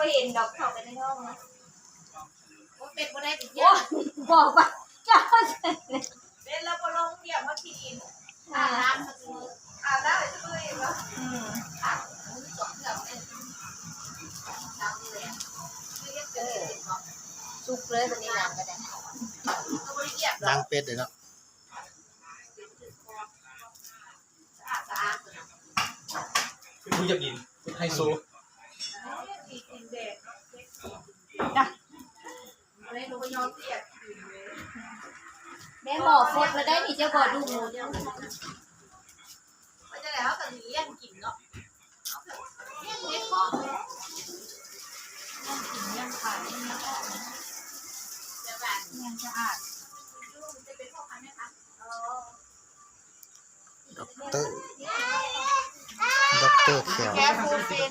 ບໍ່ເຫັນດອກ ເຂົ້າໄປໃນຫ້ອງນະ. ບໍ່ເປັນບໍ່ໄດ້ຕິ ໂອ້ຍ ບອກວ່າເຈົ້າ ເປັນແລ້ວບໍ່ລົງ ຢາກມາກິນ. ອ່າ ອາບນ້ຳ ອາບນ້ຳໃຫ້ຊື່ອີກບໍ່? ອືມ ອ່ະ ສອງເທື່ອເລີຍ ສຸກເລີຍ ບັດນີ້ນ້ຳກໍໄດ້ ກໍບໍ່ໄດ້ຢຽບດອກ ນາງເປັດເດ້ເນາະ. ເປັນຜູ້ຢາກກິນ ເປັນໄຮໂຊ. ຈ້ະ ແມ່ໝໍຟົດແລ້ວໄດ໋ນີ້ ເຈົ້າບໍ່ດູໝູ ວ່າຈັ່ງໃດເຮົາກໍລ້ຽງກິນເນາະ ລ້ຽງເຮັດເພາະ ລ້ຽງກິນ ລ້ຽງຂາຍ ລ້ຽງເພາະ ແບບວ່າລ້ຽງສະອາດ. ດັອກເຕີ ດັອກເຕີແຂວ ແກຟູເປັນ